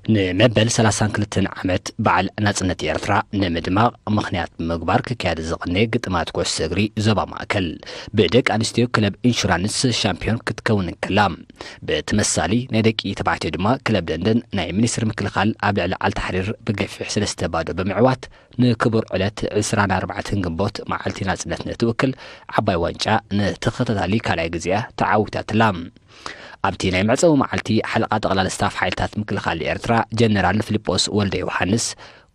ንመበል ሰላሳን ክልተን ዓመት በዓል ናጽነት ኤርትራ ንምድማቕ ምኽንያት ብምግባር ክካየድ ዝቐነየ ግጥማት ኩዕሶ እግሪ ዞባ ማእከል፣ ብደቂ ኣንስትዮ ክለብ ኢንሹራንስ ሻምፒዮን ክትከውን እንከላ፣ ብተመሳሊ ናይ ደቂ ተባዕትዮ ድማ ክለብ ደንደን ናይ ሚኒስትሪ ምክልኻል ኣብ ልዕሊ ኣልታሕሪር ብገፊሕ ሰለስተ ባዶ ብምዕዋት ንክቡር ዕለት ዕስራን ኣርባዕተን ግንቦት መዓልቲ ናጽነት ንትውክል ዓባይ ዋንጫ ንተኸታታሊ ካልኣይ ግዜኣ ተዓዊታትላ። ኣብቲ ናይ መዕጸዊ መዓልቲ ሓለቓ ጠቕላሊ ስታፍ ሓይልታት ምክልኻል ኤርትራ ጀነራል ፊሊጶስ ወልደ ዮሃንስ፣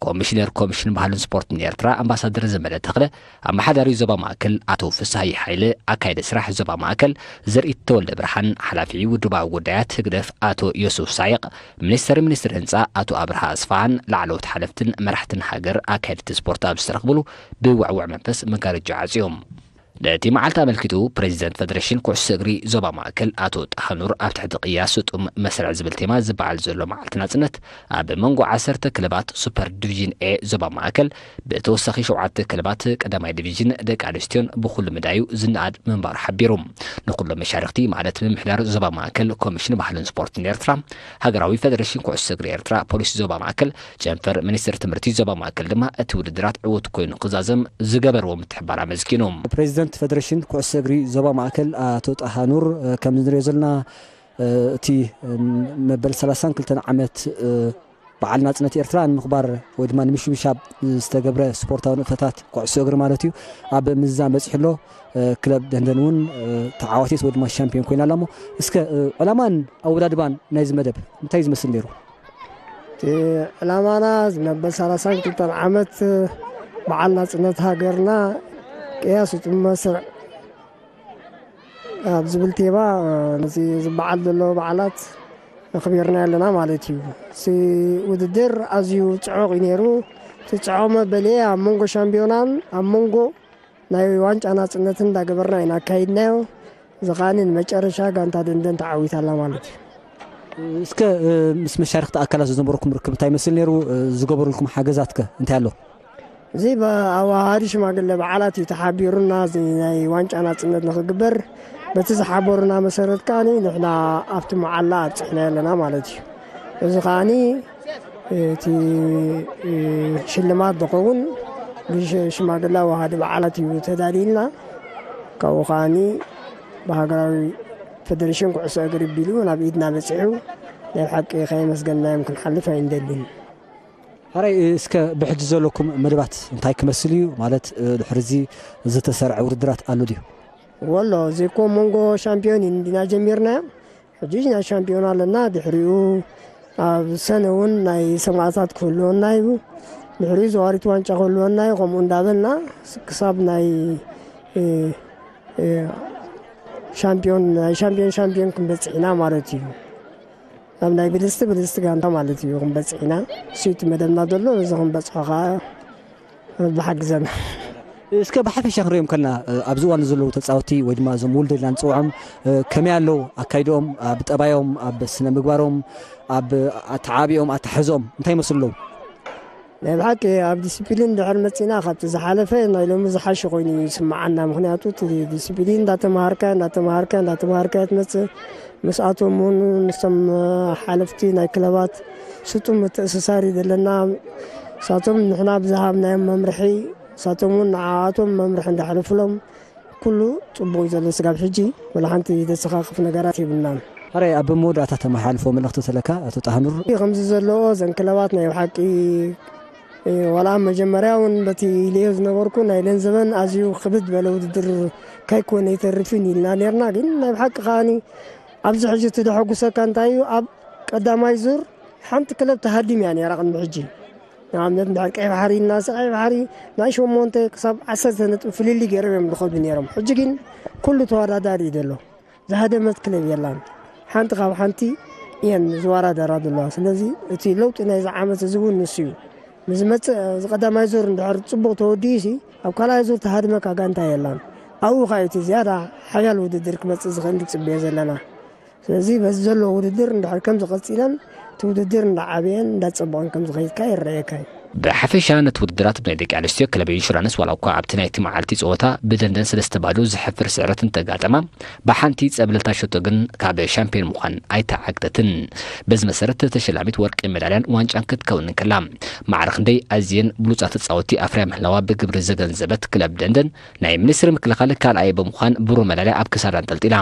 ኮሚሽነር ኮሚሽን ባህልን ስፖርትን ኤርትራ ኣምባሳደር ዘመደ ተኽለ፣ ኣመሓዳሪ ዞባ ማእከል ኣቶ ፍስሃየ ሓይለ፣ ኣካይደ ስራሕ ዞባ ማእከል ዘርኢት ተወልደ ብርሃን፣ ሓላፊ ውድባዊ ጉዳያት ህግደፍ ኣቶ ዮሱፍ ሳይቕ፣ ሚኒስተር ሚኒስትሪ ህንጻ ኣቶ ኣብርሃ ኣስፋሃን ላዕለዎት ሓለፍትን መራሕትን ሃገር ኣካየድቲ ስፖርት ኣብ ዝተረኽብሉ ብውዕውዕ መንፈስ መጋረጃ ዓጽዮም። ነቲ መዓልቲ ኣመልኪቱ ፕሬዚደንት ፌደሬሽን ኩዕሶ እግሪ ዞባ ማእከል ኣቶ ጣሃኑር ኣብ ትሕቲ ቅያ ስጡም መስርዕ ዝብል ቴማ ዝበዓል ዘሎ መዓልቲ ናጽነት ኣብ መንጎ ዓሰርተ ክለባት ሱፐር ዲቪዥን ኤ ዞባ ማእከል ብተወሳኺ ሸውዓተ ክለባት ቀዳማይ ዲቪዥን ደቂ ኣንስትዮን ብኹሉ ምዳዩ ዝነኣድ ምንባሩ ሓቢሩ። ንኹሎም መሻርኽቲ ማለት ምምሕዳር ዞባ ማእከል፣ ኮሚሽን ባህልን ስፖርትን ኤርትራ፣ ሃገራዊ ፌደሬሽን ኩዕሶ እግሪ ኤርትራ፣ ፖሊስ ዞባ ማእከል፣ ጨንፈር ሚኒስትሪ ትምህርቲ ዞባ ማእከል ድማ እቲ ውድድራት ዕዉት ኮይኑ ክዛዘም ዝገበርዎ ምትሕባር ኣመስጊኑ። ፕሬዚደንት ፌደሬሽን ኩዕሶ እግሪ ዞባ ማእከል ኣቶ ጣሃ ኑር፣ ከም ንሪኦ ዘለና እቲ መበል ሰላሳን ክልተን ዓመት በዓል ናጽነት ኤርትራ ንምኽባር ወይ ድማ ንምሽብሻብ ዝተገብረ ስፖርታዊ ንጥፈታት ኩዕሶ እግሪ ማለት እዩ ኣብ ምዝዛም በጺሑ ኣሎ። ክለብ ደንደን እውን ተዓዋቲት ወይ ድማ ሻምፒዮን ኮይና ኣላ። እሞ እስከ ዕላማን ኣወዳድባን ናይዚ መደብ እንታይ ዝመስል ነይሩ? እቲ ዕላማና እዚ መበል ሰላሳን ክልተን ዓመት በዓል ናጽነት ሃገርና ቅያ ስጡም መስርዕ ኣብ ዝብል ቴማ፣ ነዚ ዝበዓል ዘሎ በዓላት ኣኽቢርና ኣለና ማለት እዩ። እቲ ውድድር ኣዝዩ ጽዑቕ እዩ ነይሩ። እቲ ጽዑቕ መበሊ ኣብ መንጎ ሻምፒዮናን ኣብ መንጎ ናይ ዋንጫ ናጽነትን እንዳገበርና ኢና ኣካይድናዮ። እዚ ከኣ ንመጨረሻ ጋንታ ደንደን ተዓዊታ ኣላ ማለት እዩ። እስከ፣ እ፣ ምስ መሻርኽቲ ኣካላት ዝነበረኩም ርክብ እንታይ ይመስል ነይሩ? እ፣ ዝገበሩልኩም ሓገዛት ከ እንታይ ኣሎ? እዚ ብኣዋሃዲ ሽማግለ በዓላት እዩ ተሓቢሩና፣ እዚ ናይ ዋንጫ ናጽነት ንኽግበር። በቲ ዝሓበሩና መሰረት ከኣ ንሕና ኣብቲ መዓላ ኣብጽሕና ኣለና ማለት እዩ። እዚ ከኣ እቲ፣ እ፣ ሽልማት ዝኸውን ብሽ-፣ ሽማግለ ኣዋሃዲ በዓላት እዩ ተዳልዩልና። ካብኡ ከኣ ብሃገራዊ ፌደሬሽን ኩዕሶ እግሪ ቢሉ ናብ ኢድና በጺሑ፣ ናይ ብሓቂ ከየመስገንናዮም ክንሓልፍ ኣይንደልን። ሕራይ፣ እስከ ብሕጂ ዘለኩም መደባት እንታይ ክመስል እዩ? ማለት፣ እ፣ ድሕሪ እዚ ዝተሰርዐ ውድድራት ኣሎ ድዩ? ወሎ፣ እዚ እኮ መንጎ ሻምፒዮን ኢና ጀሚርናዮ። ሕጂ ናይ ሻምፒዮን ኣለና። ድሕሪኡ ኣብ ሰነ እውን ናይ ሰማእታት ክህልወና እዩ። ድሕሪኡ ዘዋሪት ዋንጫ ክህልወና እዩ። ከምኡ እንዳበልና ክሳብ ናይ፣ እ፣ እ፣ ሻምፒዮን፣ ናይ ሻምፒዮን ሻምፒዮን ክንበጽሕ ኢና ማለት እዩ። ናብ ናይ ብልስቲ ብልስቲ ጋንታ ማለት እዩ ክንበጽሕ ኢና። እሱ እቲ መደብና ዘሎ፣ እዚ ክንበጽሖ ኸዓ ብሓግዘና። እስከ ብሓፈሻ ክንሪኦም ከለና፣ እ፣ ኣብዚ እዋን ዘለዉ ተጻወትቲ ወይ ድማ እዞም ውልዶ ኢልና ንጽውዖም፣ እ፣ ከመይ ኣለዉ? ኣካይድኦም፣ ኣብ ጠባዮም፣ ኣብ ስነ ምግባሮም፣ ኣብ ኣተዓባብያኦም፣ ኣተሓሕዝኦም እንታይ ይመስሉ ኣለዉ? ናይ ብሓቂ ኣብ ዲስፕሊን ድሕር መጺና ካብቲ ዝሓለፈ ናይ ሎሚ ዝሓሸ ኮይኑ ይስምዓና። ምኽንያቱ እቲ ዲስፕሊን እንዳተምሃርካ፣ እንዳተምሃርካ፣ እንዳተምሃርካ እያ ትመጽእ። ምስኣቶም እውን ምስቶም ሓለፍቲ ናይ ክለባት ስጡም ምትእስሳር እዩ ዘለና። ንሳቶም ንሕና ብዝሃብናዮም መምርሒ፣ ንሳቶም እውን ንዓኣቶም መምርሒ እንዳሕለፉሎም ኩሉ ጽቡቕ እዩ ዘሎ። ስጋብ ሕጂ ወላ ሓንቲ ዘሰኻኽፍ ነገራት የብልናን። ሕራይ፣ ኣብ መወዳእታ ተመሓላልፎ መልእኽቲ ተለካ ኣቶ ጣህኑር? ከምዚ ዘለዎ እዘን ክለባት ናይ ብሓቂ፣ እ፣ ዋላ ኣብ መጀመርያ እውን በቲ ኢለዮ ዝነበርኩ ናይ ለንዘበን ኣዝዩ ክብድ በለ ውድድር ከይኮነ ይተርፍን ኢልና ነርና። ግን ናይ ብሓቂ ከኣኒ ኣብዚ ሕጂ እቲ ደሐጉሰካ እንታይ እዩ? ኣብ ቀዳማይ ዙር ሓንቲ ክለብ ተሃዲም እያ ነይራ ቅድሚ ሕጂ። ንኣብነት እንድሕር ቀይ ባሕሪ ኢልና፣ ቀይ ባሕሪ ናይ ሸሞንተ ክሳብ ዓሰርተ ነጥቢ ፍልልይ ገይሮም እዮም ዝኸዱ ነይሮም። ሕጂ ግን ኩሉ ተወዳዳሪ እዩ ዘሎ። ዝሃደመት ክለብ የላን። ሓንቲ ካብ ሓንቲ እየን ዝወዳደራ ዘለዋ። ስለዚ እቲ ለውጢ ናይዚ ዓመት እዚ እውን ንሱ እዩ። ንዝመጽእ፣ እዚ ቀዳማይ ዙር እንድሕር ጽቡቕ ተወዲኡሲ፣ ኣብ ካልኣይ ዙር ተሃድመካ ጋንታ የላን። ኣብኡ ኸኣ እቲ ዝያዳ ሓያል ውድድር ክመጽእ ዝኽእል ንጽበዮ ዘለና። ስለዚ በዚ ዘሎ ውድድር እንድሕር ከምዚ ቀጺለን፣ እቲ ውድድር እንዳዓበየን እንዳጸበቐን ከም ዝኸይድ ከኣ ይረኣየካ እዩ። ብሓፈሻ ነቲ ውድድራት ብናይ ደቂ ኣንስትዮ ክለብ ኢንሹራንስ ዋላ እኳ ኣብቲ ናይቲ መዓልቲ ጸወታ ብደንደን ሰለስተ ባዶ ዘሕፍር ስዕረት እንተጋጠማ፣ ብሓንቲ ጸብለልታ ሸቶ ግን ካብ ሻምፒዮን ምዃን ኣይተዓግተትን። በዚ መሰረት ተሸላሚት ወርቂ ሜዳልያን ዋንጫን ክትከውን እንከላ፣ ማዕረ ክንደይ ኣዝየን ብሉጻት ተጻወትቲ ኣፍርያ ምህላዋ ብግብሪ ዘገንዘበት ክለብ ደንደን፣ ናይ ሚኒስትሪ ምክልኻል ካልኣይ ብምዃን ብሩር መዳልያ ኣብ ክሳዳ ኣንጠልጢላ።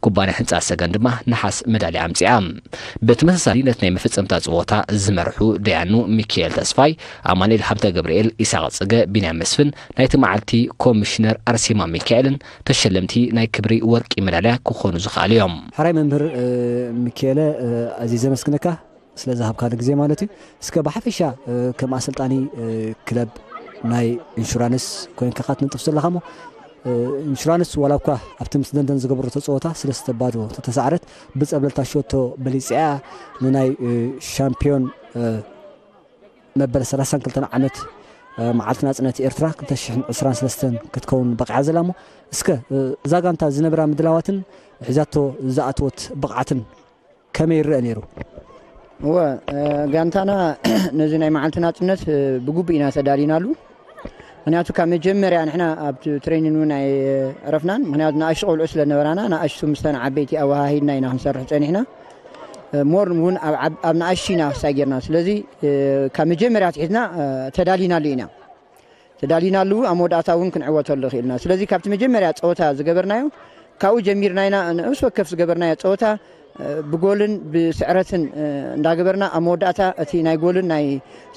ኩባንያ ህንጻ ሰገን ድማ ነሓስ መዳልያ ኣምጺኣ። ብተመሳሳሊ ነቲ ናይ መፈጸምታ ጸወታ ዝመርሑ ደያኑ ሚካኤል ተስፋይ፣ ኣማኑኤል ሃብተ ገብርኤል፣ ኢሳቕ ጽገ፣ ቢንያም መስፍን፣ ናይቲ መዓልቲ ኮሚሽነር ኣርሴማ ሚካኤልን ተሸለምቲ ናይ ክብሪ ወርቂ መዳልያ ክኾኑ ዝኸኣሉ እዮም። ሕራይ መምህር፣ እ፣ ሚካኤለ፣ እ፣ ኣዝየ ዘመስግነካ ስለ ዝሃብካኒ ግዜ ማለት እዩ። እስከ ብሓፈሻ፣ እ፣ ከም ኣሰልጣኒ፣ እ፣ ክለብ ናይ ኢንሹራንስ ኮይንካ ኢኻ ትነጥፍ ዘለኻ እሞ፣ እ፣ ኢንሹራንስ ዋላ እኳ ኣብቲ ምስ ደንደን ዝገበረቶ ጸወታ ሰለስተ ባዶ ተተሳዕረት፣ ብጸብለልታ ሸቶ በሊጽያ ንናይ፣ እ፣ ሻምፒዮን፣ እ፣ መበል ሰላሳን ክልተን ዓመት፣ እ፣ መዓልቲ ናጽነት ኤርትራ ክልተ ሽሕን ዕስራን ሰለስተን ክትከውን በቒዓ ዘላ እሞ፣ እስከ፣ እ፣ እዛ ጋንታ ዝነበራ ምድላዋትን ሒዛቶ ዝኣተወት ብቕዓትን ከመይ ይረአ ነይሩ? እወ፣ እ፣ ጋንታና ነዚ ናይ መዓልቲ ናጽነት፣ እ፣ ብግቡእ ኢና ተዳሊናሉ። ምኽንያቱ ካብ መጀመርያ ንሕና ኣብቲ ትሬኒን እውን ኣይዕረፍናን። ምኽንያቱ ንኣሽቱ ቆልዑ ስለ ነበራና፣ ንኣሽቱ ምስተን ዓበይቲ ኣወሃሂድና ኢና ክንሰርሕ ጸኒሕና። እ፣ ሞር እውን ኣብ ዓብ-፣ ኣብ ንኣሽቱ ኢና ክሳይ ጌርና። ስለዚ፣ እ፣ ካብ መጀመርያ ኣትሒዝና፣ እ፣ ተዳሊናሉ ኢና። ተዳሊናሉ ኣብ መወዳእታ እውን ክንዕወተሉ ክኢልና። ስለዚ ካብቲ መጀመርያ ጸወታ ዝገበርናዮ፣ ካብኡ ጀሚርና ኢና ንነፍሲ ወከፍ ዝገበርናዮ ጸወታ፣ እ፣ ብጎልን ብስዕረትን፣ እ፣ እንዳገበርና ኣብ መወዳእታ እቲ ናይ ጎልን ናይ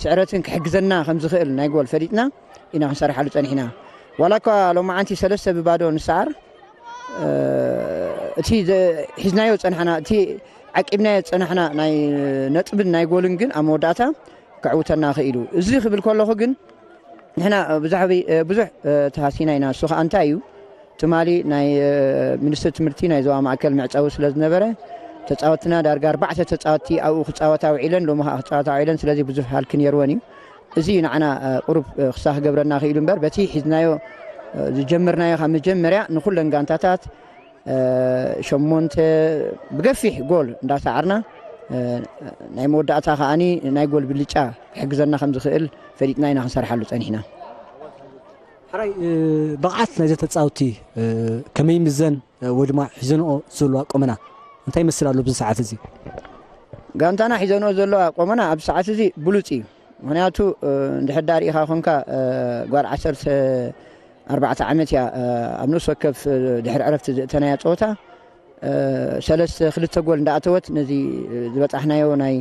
ስዕረትን ክሕግዘና ከም ዝኽእል ናይ ጎል ፈሊጥና ኢና ክንሰርሓሉ ጸኒሕና። ዋላ እኳ ሎማዓንቲ ሰለስተ ብባዶ ንሰዓር፣ እ፣ እቲ ዘ-፣ ሒዝናዮ ጸናሕና፣ እቲ ዓቂብናዮ ጸናሕና ናይ ነጥብን ናይ ጎልን ግን ኣብ መወዳእታ ከዕውተና ክኢሉ። እዚ ክብል ከለኹ ግን ንሕና ብዛዕባ፣ እ፣ ብዙሕ፣ እ፣ ተሃሲና ኢና። እሱ ኸኣ እንታይ እዩ? ትማሊ ናይ፣ እ፣ ሚኒስትሪ ትምህርቲ ናይ ዞባ ማእከል መዕጸዊ ስለ ዝነበረ፣ ተጻወትና ዳርጋ ኣርባዕተ ተጻወትቲ ኣብኡ ክጻወታ ውዒለን፣ ሎሚ ኸኣ ክጻወታ ውዒለን። ስለዚ ብዙሕ ሃልኪ ነይርወን እዩ። እዚ እዩ ንዓና፣ እ፣ ቁሩብ፣ እ፣ ክሳ ክገብረና ክኢሉ እምበር፣ በቲ ሒዝናዮ፣ እ፣ ዝጀመርናዮ ካብ መጀመርያ ንኹለን ጋንታታት፣ እ፣ ሸሞንተ ብገፊሕ ጎል እንዳሰዓርና፣ እ፣ ናይ መወዳእታ ከኣኒ ናይ ጎል ብልጫ ክሕግዘና ከም ዝኽእል ፈሊጥና ኢና ክንሰርሓሉ ጸኒሕና። ሕራይ፣ እ፣ ብቕዓት ናይዘን ተጻወትቲ፣ እ፣ ከመይ ይምዘን፣ እ፣ ወይ ድማ ሒዘንኦ ዘለዋ ቁመና እንታይ ይመስል ኣሎ ኣብዚ ሰዓት እዚ? ጋንታና ሒዘንኦ ዘለዋ ቁመና ኣብዚ ሰዓት እዚ ብሉጽ እዩ። ምኽንያቱ፣ እ፣ እንድሕር ዳ ርኢኻ ኮንካ፣ እ፣ ጓል ዓሰርተ ኣርባዕተ ዓመት እያ፣ እ፣ ኣብ ንኡስ ወከፍ፣ እ፣ ድሕሪ ዕረፍቲ ዘእተናያ ጸወታ፣ እ፣ ሰለስተ ክልተ ጎል እንዳኣተወት ነዚ፣ እ፣ ዝበጻሕናዮ ናይ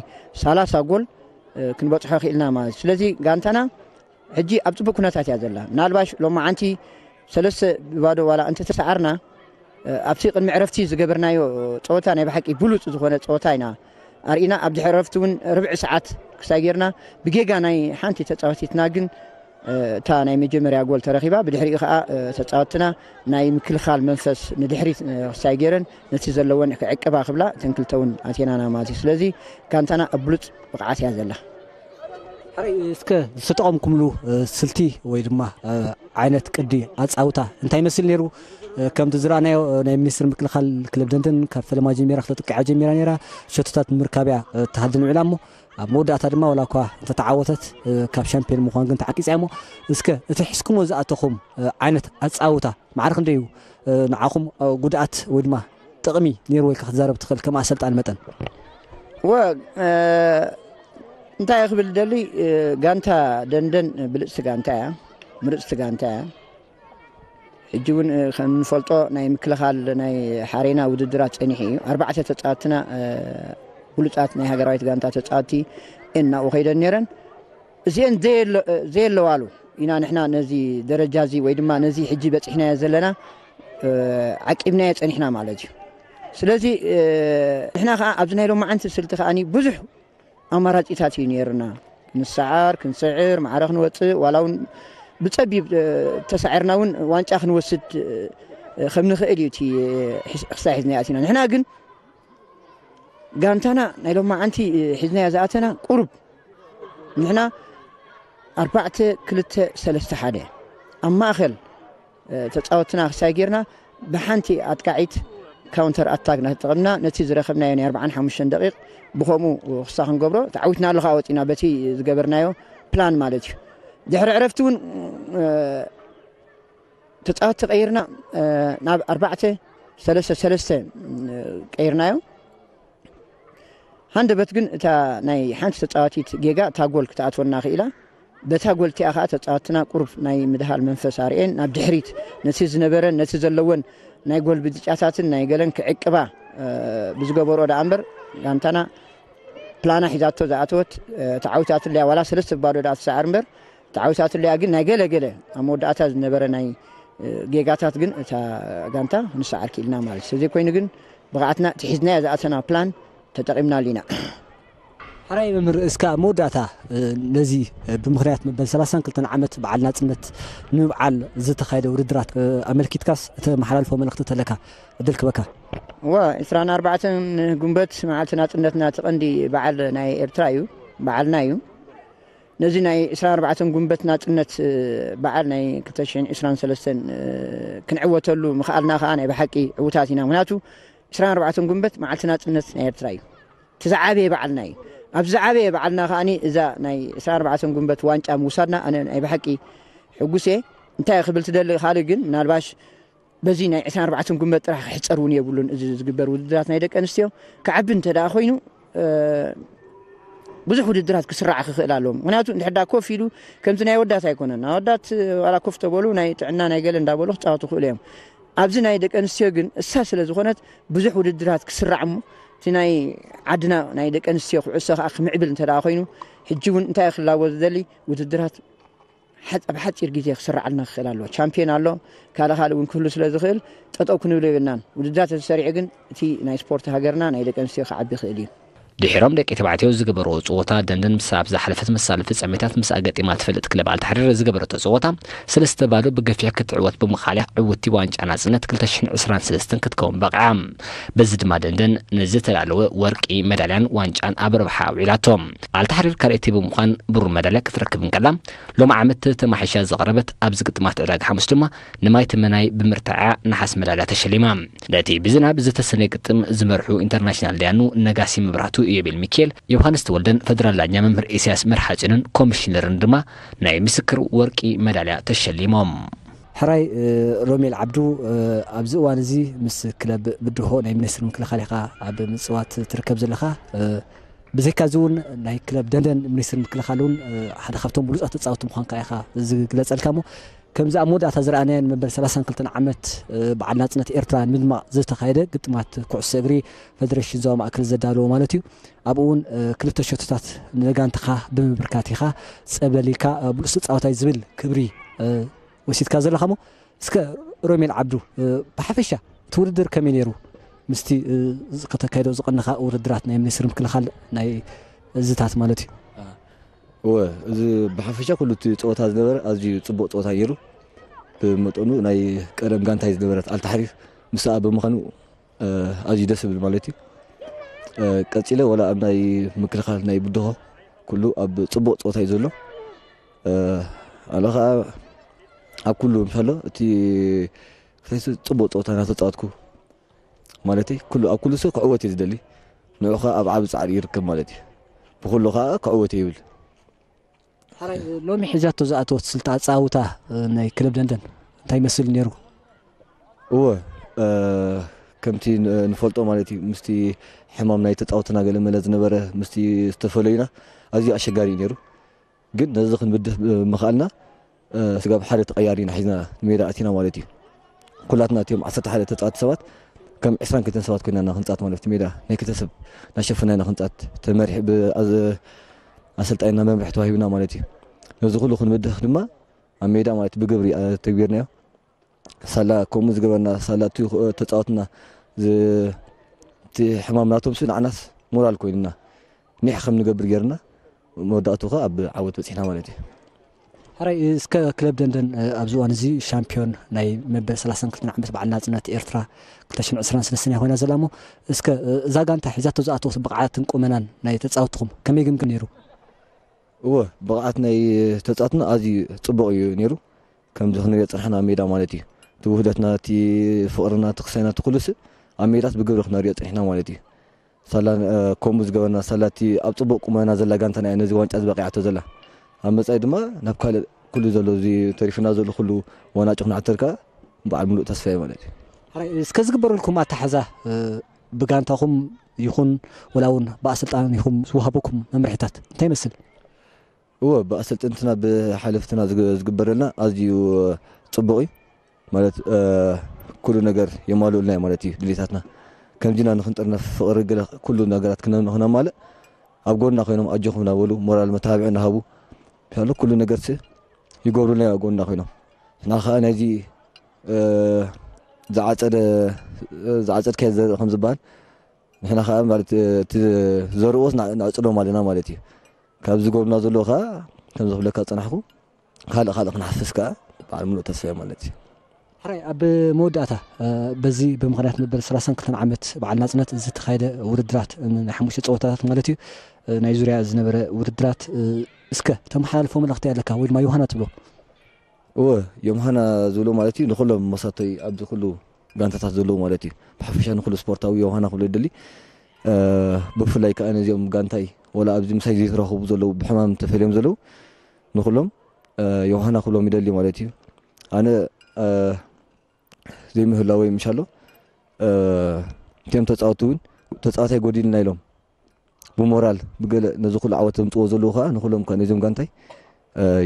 ሰላሳ ጎል፣ እ፣ ክንበጽሖ ክኢልና ማለት እዩ። ስለዚ ጋንታና ሕጂ ኣብ ጽቡቅ ኩነታት እያ ዘላ። ምናልባሽ ሎማዓንቲ ሰለስተ ብባዶ ዋላ እንተተሰዓርና፣ እ፣ ኣብቲ ቅድሚ ዕረፍቲ ዝገበርናዮ ጸወታ ናይ ብሓቂ ብሉጽ ዝኾነ ጸወታ ኢና ኣርኢና። ኣብ ድሕሪ ዕረፍቲ እውን ርብዒ ሰዓት ክሳይ ጌርና ብጌጋ ናይ ሓንቲ ተጻዋቲትና ግን፣ እ፣ እታ ናይ መጀመርያ ጎል ተረኺባ። ብድሕሪኡ ከኣ፣ እ፣ ተጻወትና ናይ ምክልኻል መንፈስ ንድሕሪት፣ እ፣ ክሳይ ጌረን ነቲ ዘለወን ክዕቅባ ክብላ እተን ክልተ እውን ኣትየናና ማለት እዩ። ስለዚ ጋንታና ኣብ ብሉጽ ብቕዓት እያ ዘላ። ሕራይ፣ እስከ ዝተጠቐምኩምሉ፣ እ፣ ስልቲ ወይ ድማ፣ እ፣ ዓይነት ቅዲ ኣጻውታ እንታይ ይመስል ነይሩ? እ፣ ከምቲ ዝረኣናዮ፣ እ፣ ናይ ሚኒስትሪ ምክልኻል ክለብ ደንደን ካብ ፈለማ ጀሚራ ክተጥቅዓ ጀሚራ ነይራ። ሸቶታት ንምርካብ እያ፣ እ፣ ትሃድን ውዒላ እሞ ኣብ መወዳእታ ድማ ዋላ እኳ እንተተዓወተት፣ እ፣ ካብ ሻምፒዮን ምዃን ግን ተዓቂጻ እሞ እስከ እቲ ሒዝኩሞ ዝኣተኹም፣ እ፣ ዓይነት ኣጻውታ ማዕረ ክንደይ እዩ፣ እ፣ ንዓኹም፣ እ፣ ጉድኣት ወይ ድማ ጥቕሚ ነይርዎ ኢልካ ክትዛረብ ትኽእል ከም ኣሰልጣኒ መጠን? እወ፣ እ፣ እንታይ እየ ክብል ደሊ፣ እ፣ ጋንታ ደንደን ብልጽቲ ጋንታ እያ፣ ምርጽቲ ጋንታ እያ። ሕጂ እውን፣ እ፣ ከም እንፈልጦ ናይ ምክልኻል ናይ ሓሬና ውድድራት ጸኒሑ እዩ። ኣርባዕተ ተጻወትና፣ እ፣ ብሉጻት ናይ ሃገራዊት ጋንታ ተጻወቲ እየን ናብኡ ከይደን ነይረን። እዚአን ዘየለ-፣ ዘየለዋሉ ኢና ንሕና ነዚ ደረጃ እዚ ወይ ድማ ነዚ ሕጂ በጺሕናዮ ዘለና፣ እ፣ ዓቂብናዮ ጸኒሕና ማለት እዩ። ስለዚ፣ እ፣ ንሕና ከኣ ኣብዚ ናይ ሎማዓንቲ ስልቲ ከኣኒ ብዙሕ ኣማራጺታት እዩ ነይሩና። ክንሰዓር፣ ክንስዕር፣ ማዕረ ክንወጽእ፣ ዋላ እውን ብጸቢብ፣ እ፣ ተሳዒርና እውን ዋንጫ ክንወስድ፣ እ፣ ከም ንኽእል እዩ እቲ፣ እ፣ ሒዝ-፣ ክሳይ ሒዝናዮ ኣቲና። ንሕና ግን ጋንታና ናይ ሎማዓንቲ፣ እ፣ ሒዝናዮ ዝኣተና ቁሩብ ንሕና ኣርባዕተ ክልተ ሰለስተ ሓደ ኣብ ማእከል፣ እ፣ ተጻወትና ክሳይ ጌርና ብሓንቲ ኣጥቃዒት ካውንተር ኣታክ እናተጠቐምና ነቲ ዝረኸብናዮ ናይ ኣርብዓን ሓሙሽተን ደቂቕ ብኸምኡ ክሳ ክንገብሮ ተዓዊትና ኣሎ። ከኣ ወጺና በቲ ዝገበርናዮ ፕላን ማለት እዩ። ድሕሪ ዕረፍቲ እውን ተፃወትቲ ቀይርና ናብ ኣርባዕተ ሰለስተ ሰለስተ ቀይርናዮ። ሃንደበት ግን እታ ናይ ሓንቲ ተፃዋቲት ጌጋ እታ ጎል ክትኣትወና ክኢላ። በታ ጎል እቲኣ ከዓ ተፃወትና ቁሩብ ናይ ምድሃል መንፈስ ኣርእየን ናብ ድሕሪት ነቲ ዝነበረን ነቲ ዘለወን ናይ ጎል ብልጫታትን ናይ ገለን ክዕቅባ ብዝገበሮ ደኣ እምበር ጋንታና ፕላና ሒዛቶ ዝኣተወት ተዓዊታትለያ ዋላ ሰለስተ ባዶ ደኣ ትሰዓር እምበር ተዓዊታትለያ ግን ናይ ገለ ገለ ኣብ መወዳእታ ዝነበረ ናይ ጌጋታት ግን እታ ጋንታ ንሰዓር ክኢልና ማለት እዩ። ስለዚ ኮይኑ ግን ብቕዓትና እቲ ሒዝናዮ ዝኣተና ፕላን ተጠቒምናሉ ኢና። ሓራይ መምህር እስካ መወዳእታ ነዚ ብምኽንያት መበል ሰላሳን ክልተን ዓመት በዓል ናፅነት ንምብዓል ዝተኻየደ ውድድራት ኣመልኪትካስ እተመሓላልፎ መልእኽቲ ተለካ እድል ክበካ። እዋ ዕስራን ኣርባዕተን ጉንበት መዓልቲ ናፅነትና እቲ ቀንዲ በዓል ናይ ኤርትራ እዩ፣ በዓልና እዩ። ነዚ ናይ ዕስራን ኣርባዕተን ጉንበት ናፅነት በዓል ናይ ክልተ ሽሕን ዕስራን ሰለስተን ክንዕወተሉ ምኽኣልና ከዓ ናይ ብሓቂ ዕውታት ኢና። ምክንያቱ ዕስራን ኣርባዕተን ጉንበት መዓልቲ ናፅነት ናይ ኤርትራ እዩ። እቲ ዝዓበየ በዓልና እዩ። ኣብዚ ዝዓበየ በዓልና ከዓኒ እዛ ናይ ዕስራን ኣርባዕተን ጉንበት ዋንጫ ምውሳድና ኣነ ናይ ብሓቂ ሕጉስ እየ። እንታይ ክብል ትደሊ ካልእ ግን ምናልባሽ በዚ ናይ ዕስራን ኣርባዕተን ጉንበት ጥራሕ ክሕፀር እውን የብሉን። እዚ ዝግበር ውድድራት ናይ ደቂ ኣንስትዮ ክዓቢ እንተ ደኣ ኮይኑ ብዙሕ ውድድራት ክስራዕ ክኽእል ኣለዎም። ምክንያቱ እንድሕር ዳ ኮፍ ኢሉ ከምዚ ናይ ወዳት ኣይኮነን። ኣወዳት ዋላ ኮፍ ተበሉ ናይ ጥዕና ናይ ገለ እንዳበሉ ክፃወቱ ክኽእሉ እዮም። ኣብዚ ናይ ደቂ ኣንስትዮ ግን እሳ ስለ ዝኾነት ብዙሕ ውድድራት ክስራዕ እሞ እቲ ናይ ዓድና ናይ ደቂ ኣንስትዮ ኩዕሶ ከዓ ክምዕብል እንተ ደኣ ኮይኑ ሕጂ እውን እንታይ ክላቦ ዝደሊ ውድድራት ኣብ ሓፂር ግዜ ክስራዓልና ክኽእል ኣለዎ። ቻምፒዮን ኣሎ፣ ካልእ ካልእ እውን ክህሉ ስለ ዝኽእል ጠጠው ክንብል የብልናን። ውድድራት ተሰሪዑ ግን እቲ ናይ ስፖርት ሃገርና ናይ ደቂ ኣንስትዮ ክዓቢ ይኽእል እዩ። ድሒሮም ደቂ ተባዕትዮ ዝገበርዎ ፀወታ ደንደን ምስ ኣብ ዝሓለፈት መሳሊ ፍፃሜታት ምስ ኣገጢማ ትፈልጥ ክለብ ኣልታሕሪር ዝገበረቶ ፀወታ ሰለስተ ባዶ ብገፊሕ ክትዕወት ብምኻልያ ዕውቲ ዋንጫ ናፅነት ክልተ ሽሕን ዕስራን ሰለስተን ክትከውን በቕዓ። በዚ ድማ ደንደን ንዝተዳለወ ወርቂ መዳልያን ዋንጫን ኣብ ረብሓ ኣውዒላቶ። ኣልታሕሪር ካልኣይቲ ብምዃን ብሩር መዳልያ ክትረክብ እንከላ ሎም ዓመት ተማሒሻ ዝቐረበት ኣብዚ ግጥማት ዕዳጋ ሓሙስ ድማ ንማይ ተመናይ ብምርታዓ ነሓስ መዳልያ ተሸሊማ። ነቲ ብዝናብ ዝተሰነየ ግጥም ዝመርሑ ኢንተርናሽናል ዳያኑ ነጋሲ መብራህቱ፣ ኢዮቤል ሚኪኤል፣ ዮሃንስ ተወልደን ፈደራል ዳኛ መምህር ኢሳያስ መርሓጺንን ኮሚሽነርን ድማ ናይ ምስክር ወርቂ መዳልያ ተሸሊሞም። ሕራይ ሮሜል ዓብዱ፣ ኣብዚ እዋን እዚ ምስ ክለብ ብድሆ ናይ ሚኒስትሪ ምክልኻል ኢኻ ኣብ ምፅዋት ትርከብ ዘለኻ። ብዘይካ እዚ እውን ናይ ክለብ ደንደን ሚኒስትሪ ምክልኻል እውን ሓደ ካብቶም ብሉፃት ተፃወቲ ምዃንካ ኢኻ ዝግለፀልካ እሞ ከምዚ ኣብ መወዳእታ ዝረኣናየን መበል ሰላሳን ክልተን ዓመት በዓል ናፅነት ኤርትራ ንምድማቕ ዝተኻየደ ግጥማት ኩዕሶ እግሪ ፈደረሽን ዞባ ማእከል ዘዳለዎ ማለት እዩ። ኣብኡ እውን ክልተ ሸቶታት ንጋንትኻ ብምብርካት ኢኻ ፀብለል ኢልካ ብሉፅ ተፃዋታይ ዝብል ክብሪ ወሲድካ ዘለኻ እሞ እስከ ሮሜል ዓብዱ ብሓፈሻ እቲ ውድድር ከመይ ነይሩ? ምስቲ ከተካይዶ ዝቐነኻ ውድድራት ናይ ሚኒስትሪ ምክልኻል ናይ እዝታት ማለት እዩ። እወ፣ እዚ ብሓፈሻ ኩሉ እቲ ፀወታ ዝነበረ ኣዝዩ ፅቡቕ ፀወታ ነይሩ። ብመጠኑ ናይ ቀደም ጋንታይ ዝነበረት ኣልታሕሪር ምስኣ ብምዃኑ ኣዝዩ ደስ ዝብል ማለት እዩ። ቀፂለ ወላ ኣብ ናይ ምክልኻል ናይ ብድሆ ኩሉ ኣብ ፅቡቕ ፀወታ እዩ ዘሎ። ኣለ ከዓ ኣብ ኩሉ ምሻሎ እቲ ክሳይሱ ፅቡቕ ፀወታ እናተፃወትኩ ማለተይ ኩሉ ኣብ ኩሉ ሰብ ክዕወት እየ ዝደሊ። ንዑ ከዓ ኣብ ዓቢ ፃዕሪ ይርከብ ማለት እዩ። ብኩሉ ከዓ ክዕወት እየ ይብል። ሎሚ ሒዛቶ ዝኣተወት ስልቲ ኣፃውታ ናይ ክለብ ደንደን እንታይ ይመስል ነይሩ? እወ ከምቲ ንፈልጦ ማለት እዩ ምስቲ ሕማም ናይ ተፃወትና ገለ መለ ዝነበረ ምስቲ ዝተፈለዩና ኣዝዩ ኣሸጋሪ እዩ ነይሩ። ግን ነዚ ክንብድህ ብምኽኣልና ስጋብ ሓደ ተቐያሪ ኢና ሒዝና ንሜዳ ኣቲና ማለት እዩ። ኩላትና እቲኦም ዓሰርተ ሓደ ተፃወቲ ሰባት ከም ዕስራን ክልተን ሰባት ኮይና ኢና ክንፃወት ማለት እቲ ሜዳ ናይ ክልተ ሰብ እናሸፈና ኢና ክንፃወት ተመሪሕ ኣሰልጣኒና መምርሒ ተዋሂብና ማለት እዩ። ነዚ ኩሉ ክንብድህ ድማ ኣብ ሜዳ ማለት ብግብሪ ተግቢርናዮ። ሳላ ከምኡ ዝገበርና ሳላ እቲ ተፃወትና እቲ ሕማም ናቶም ሱ ንዓናስ ሞራል ኮይኑና ኒሕ ከም ንገብር ገይርና መወዳእቱ ከ ኣብ ዓወት በፂሕና ማለት እዩ። ሕራይ እስከ ክለብ ደንደን ኣብዚ እዋን እዚ ሻምፒዮን ናይ መበል ሰላሳን ክልተን ዓመት በዓል ናፅነት ኤርትራ ክልተ ሽሕን ዕስራን ሰለስተን ኮይና ዘላ እሞ እስከ እዛ ጋንታ ሒዛቶ ዝኣተወት ብቕዓትን ቁመናን ናይ ተፃወትኹም ከመይ ግምግም ነይሩ? እወ ብቕዓት ናይ ተፃወትና ኣዝዩ ፅቡቕ እዩ ነይሩ። ከምዚ ክንሪኦ ፀኒሕና ኣብ ሜዳ ማለት እዩ። እቲ ውህደትና፣ እቲ ፍቕርና፣ እቲ ክሳይና፣ እቲ ኩሉስ ኣብ ሜዳስ ብግብሪ ክነሪኦ ፀኒሕና ማለት እዩ። ሳላ ከምኡ ዝገበርና ሳላ እቲ ኣብ ፅቡቕ ቁመና ዘላ ጋንታና እያ ነዚ ዋንጫ እዚ በቂዓቶ ዘላ። ኣብ መጻኢ ድማ ናብ ካልእ ኩሉ ዘሎ እዚ ተሪፉና ዘሎ ኩሉ ዋንጫ ክንዓትር ከኣ በዓል ምሉእ ተስፋ እየ ማለት እዩ። ሕራይ እስከ ዝግበረልኩም ኣተሓዛ ብጋንታኹም ይኹን ወላ እውን ብኣሰልጣን ይኹም ዝወሃበኩም መምርሒታት እንታይ ይመስል? እወ ብኣሰልጥንትና ብሓለፍትና ዝግበረልና ኣዝዩ ጽቡቕ እዩ። ማለት ኩሉ ነገር የማልኡልና ማለት እዩ ድሌታትና። ከምዚና ንክንጥርነፍ ፍቕሪ ገለ ኩሉ ነገራት ክነማልእ ኣብ ጎንና ኮይኖም ኣጆኹም እናበሉ ሞራል መተባብዒ እናሃቡ ሻሎ ኩሉ ነገርሲ ይገብሩልና ኣብ ጎንና ኮይኖም። ንሕና ከዓ ናይዚ ዝዓፀደ ዝዓፀድካዮ ዘርኢ ከም ዝበሃል ንሕና ከዓ ማለት እቲ ዘርእዎስ ነዕፅዶም ኣለና ማለት እዩ። ካብ ዝገብሩና ዘለዎ ከዓ ከም ዝኽብለካ ዝፀናሕኩ ካልእ ካልእ ክንሓፍስ ከዓ በዓል ምሉእ ተስፋ እየ ማለት እዩ። ሕራይ ኣብ መወዳእታ በዚ ብምኽንያት መበል ሰላሳን ክልተን ዓመት በዓል ናፅነት ዝተኻየደ ውድድራት ናይ ሓሙሽተ ፀወታታት ማለት እዩ ናይ ዙርያ ዝነበረ ውድድራት እስከ ተመሓላልፎ መልእኽቲ ኣለካ ወይ ድማ ዮሃና ትብሎ? እወ ዮምሃና ዝብሎ ማለት እዩ ንኩሎም መሳተይ ኣብዚ ኩሉ ጋንታታት ዘለዉ ማለት እዩ ብሓፈሻ ንኩሉ ስፖርታዊ ዮሃና ክብሎ ይደሊ። ብፍላይ ከዓ ነዚኦም ጋንታይ ወላ ኣብዚ ምሳይ ዘይተረኸቡ ዘለዉ ብሕማም ተፈልዮም ዘለዉ ንኩሎም ዮሃና ክብሎም ይደሊ ማለት እዩ። ኣነ ዘይምህላወይ ምሻሎ እቲኦም ተፃወቲ እውን ተፃዋታይ ጎዲልና ኢሎም ብሞራል ብገለ ነዚ ኩሉ ዓወት ዘምፅዎ ዘለዉ ከዓ ንኩሎም ከዓ ነዚኦም ጋንታይ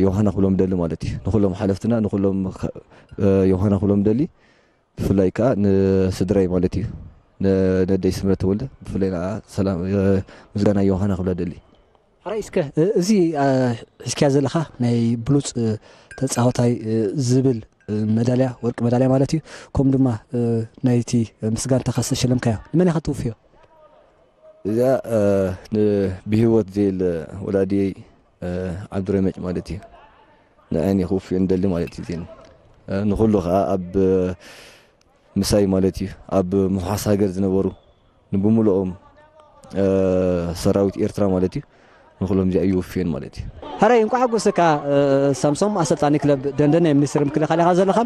ዮሃና ክብሎም ደሊ ማለት እዩ። ንኩሎም ሓለፍትና ንኩሎም ዮሃና ክብሎም ደሊ ብፍላይ ከዓ ንስድራይ ማለት እዩ። ነደይ ስምረት ተወልደ ብፍላይ ንዓ ሰላም ምስጋና ዮሃና ክብላ ደሊ። ሕራይ እስከ እዚ ሒዝካያ ዘለኻ ናይ ብሉፅ ተፃወታይ ዝብል መዳልያ ወርቂ መዳልያ ማለት እዩ ከምኡ ድማ ናይቲ ምስ ጋንታኻ ዝተሸለምካዮ ንመን ኢኻ ትውፍዮ? እዚኣ ብህይወት ዘየለ ወላዲየይ ዓብዱረመጭ ማለት እዩ። ንዐን እየ ክውፍዮ ንደሊ ማለት እዩ ዜን ንኩሉ ከዓ ኣብ ምሳይ ማለት እዩ ኣብ ምውሓስ ሃገር ዝነበሩ ንብምልኦም ሰራዊት ኤርትራ ማለት እዩ ንኩሎም እዚኣ ይውፍዮን ማለት እዩ። ሕራይ እንኳዕ ሓጎሰካ ሳምሶም ኣሰልጣኒ ክለብ ደንደን ናይ ሚኒስትሪ ምክልኻል ኢኻ ዘለኻ።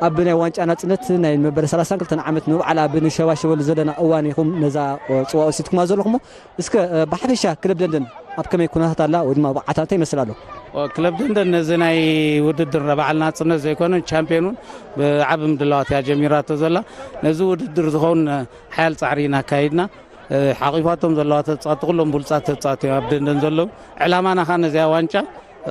ኣብ ናይ ዋንጫ ናፅነት ናይ መበለ ሰላሳን ክልተን ዓመት ንብዓል ኣብ ንሸባሸበሉ ዘለና እዋን ኢኹም ነዛ ፅዋ ወሲድኩማ ዘለኹሞ። እስከ ብሓፈሻ ክለብ ደንደን ኣብ ከመይ ኩነታት ኣላ ወይ ድማ ብቕዓታ እንታይ ይመስል ኣሎ? ክለብ ደንደን ነዚ ናይ ውድድር በዓል ናፅነት ዘይኮነ ቻምፒዮን እውን ብዓቢ ምድላዋት እያ ጀሚራቶ ዘላ። ነዚ ውድድር ዝኸውን ሓያል ፃዕሪ ኢና ኣካይድና። ሓቂፋቶም ዘለዋ ተፃወቲ ኩሎም ብሉፃት ተፃወቲ እዮም ኣብ ደንደን ዘለዉ። ዕላማና ከዓ ነዚኣ ዋንጫ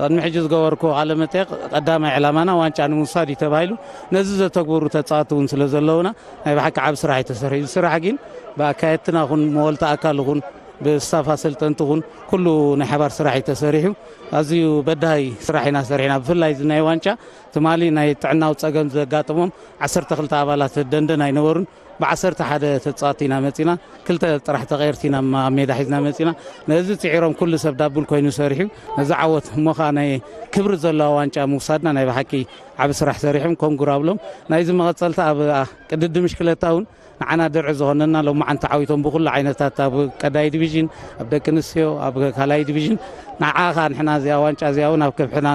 ቅድሚ ሕጂ ዝገበርኩ ቃለ መጠየቅ ቀዳማይ ዕላማና ዋንጫ ንምውሳድ እዩ ተባሂሉ። ነዚ ዘተግብሩ ተፃወቲ እውን ስለ ዘለውና ናይ ብሓቂ ዓብ ስራሕ እዩ ተሰሪሑ። እዚ ስራሕ ግን ብኣካየድትና ኹን መወልቲ ኣካል ኹን ብስታፍ ኣሰልጠንቲ ኹን ኩሉ ናይ ሓባር ስራሕ እዩ ተሰሪሑ። ኣዝዩ በዳሂ ስራሕ ኢና ሰሪሕና። ብፍላይ እዚ ናይ ዋንጫ ትማሊ ናይ ጥዕናዊ ፀገም ዘጋጠሞም ዓሰርተ ክልተ ኣባላት ደንደን ኣይነበሩን። ብዓሰርተ ሓደ ተፃወቲ ኢና መፂና። ክልተ ጥራሕ ተቐየርቲ ኢና ኣብ ሜዳ ሒዝና መፂና። ነዚ ፅዒሮም ኩሉ ሰብ ዳቡል ኮይኑ ሰሪሑ ነዚ ዓወት እሞ ከዓ ናይ ክብሪ ዘለዋ ዋንጫ ምውሳድና ናይ ብሓቂ ዓብ ስራሕ ሰሪሖም ኮንግራ ኣብሎም። ናይዚ መቐፀልታ ኣብ ቅድድም ምሽክለታ እውን ንዓና ድርዒ ዝኾነና ሎማዓንቲ ዓዊቶም ብኩሉ ዓይነታት ኣብ ቀዳይ ዲቪዥን ኣብ ደቂ ኣንስትዮ ኣብ ካልኣይ ዲቪዥን ንዓ ከዓ ንሕና እዚኣ ዋንጫ እዚኣ እውን ኣብ ከብሕና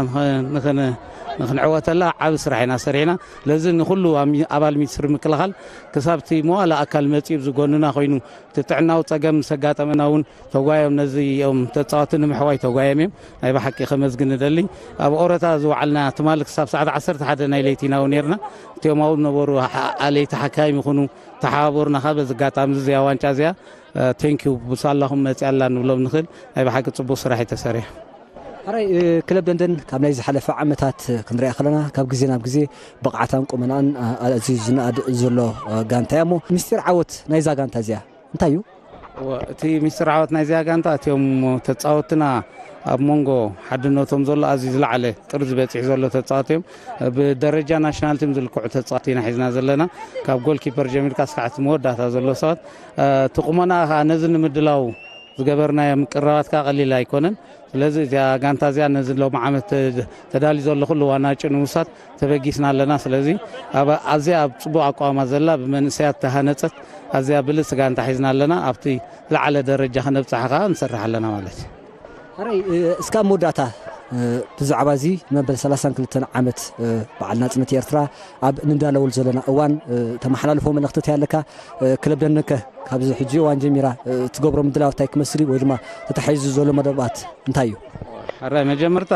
ንኽንዕወተላ ዓብ ስራሕ ኢና ሰሪሕና። ስለዚ ንኩሉ ኣባል ሚኒስትሪ ምክልኻል ክሳብ እቲ መዋእለ ኣካል መፂኡ ዝጎንና ኮይኑ እቲ ጥዕናዊ ፀገም ምስ ኣጋጠመና እውን ተጓዮም ነዚ እዮም ተፃወቲ ንምሕዋይ ተጓዮም እዮም። ናይ ብሓቂ ከመስግን እደሊ። ኣብ ኦረታ ዝወዓልና ትማሊ ክሳብ ሰዓት ዓሰርተ ሓደ ናይ ለይቲ ኢና እውን ነርና። እቲኦም ኣብኡ ዝነበሩ ኣለይቲ ሓካይም ይኹኑ ተሓባበሩና። ካብ በዚ ኣጋጣሚ እዚኣ ዋንጫ እዚኣ ቴንኪዩ ብሳላኹም መፂኣላ ንብሎም ንኽእል። ናይ ብሓቂ ፅቡቅ ስራሕ እዩ ተሰሪሑ። ሕራይ ክለብ ደንደን ካብ ናይ ዝሓለፈ ዓመታት ክንሪኣ ከለና ካብ ግዜ ናብ ግዜ ብቕዓታን ቁመናኣን ኣዝዩ ዝነኣድ ዘሎ ጋንታ እያ እሞ ምስጢር ዓወት ናይዛ ጋንታ እዚኣ እንታይ እዩ? እቲ ሚስጥር ዓወት ናይዚኣ ጋንታ እቲኦም ተፃወትና ኣብ መንጎ ሓድነቶም ዘሎ ኣዝዩ ዝለዓለ ጥርዚ በፂሑ ዘሎ ተፃወቲ እዮም። ብደረጃ ናሽናል ቲም ዝልክዑ ተፃወቲ ኢና ሒዝና ዘለና። ካብ ጎልኪፐር ጀሚርካ እስካዕ እቲ መወዳእታ ዘሎ ሰባት እቲ ቁመና ከዓ ነዚ ንምድላው ዝገበርናዮ ምቅርራባት ከዓ ቀሊል ኣይኮነን። ስለዚ እዚኣ ጋንታ እዚኣ ነዚ ሎም ዓመት ተዳልዩ ዘሎ ኩሉ ዋናጭ ንምውሳድ ተበጊስና ኣለና። ስለዚ ኣብዚኣ ኣብ ፅቡቅ ኣቋማ ዘላ ብመንእሰያት ተሃነፀት ኣዚኣ ብልፅቲ ጋንታ ሒዝና ኣለና። ኣብቲ ዝለዓለ ደረጃ ከነብፅሓ ከዓ ንሰርሕ ኣለና ማለት እዩ። ሕራይ እስካብ መወዳእታ ብዛዕባ እዚ መበል ሰላሳን ክልተን ዓመት በዓል ናፅነት ኤርትራ ኣብ ንዳለወሉ ዘለና እዋን ተመሓላልፎ መልእኽቲ እንታይ ኣለካ? ክለብ ደንደንከ ካብዚ ሕጂ እዋን ጀሚራ ትገብሮ ምድላው እንታይ ክመስል እዩ ወይ ድማ ተታሒዙ ዘሎ መደባት እንታይ እዩ? ሕራይ መጀመርታ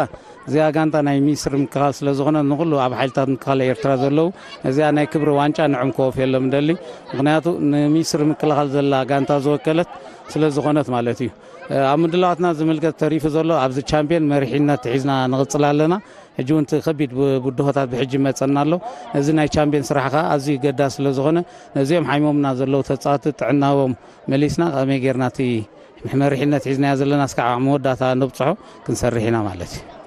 እዚኣ ጋንታ ናይ ሚኒስትሪ ምክልኻል ስለ ዝኾነ፣ ንኹሉ ኣብ ሓይልታት ምክልኻል ኤርትራ ዘለዉ፣ እዚኣ ናይ ክብሪ ዋንጫ ንዕም ክወፍየሎም እንደሊ። ምክንያቱ ንሚኒስትሪ ምክልኻል ዘላ ጋንታ ዝወከለት ስለ ዝኾነት ማለት እዩ። ኣብ ምድላዋትና ዝምልከት ተሪፉ ዘሎ፣ ኣብዚ ቻምፒዮን መሪሕነት ሒዝና ንቕጽል ኣለና። ሕጂ እውን እቲ ከቢድ ብ- ብድሆታት ብሕጂ መጸና ኣሎ። እዚ ናይ ቻምፒዮን ስራሕ ከዓ ኣዝዩ ገዳ ስለ ዝኾነ፣ ነዚኦም ሓይሞምና ዘለዉ ተጻወቲ ጥዕናዎም መሊስና፣ ከመይ ጌርና እቲ መሪሕነት ሒዝናዮ ዘለና እስካዕ መወዳእታ ነብጽሖ ክንሰርሕ ኢና ማለት እዩ።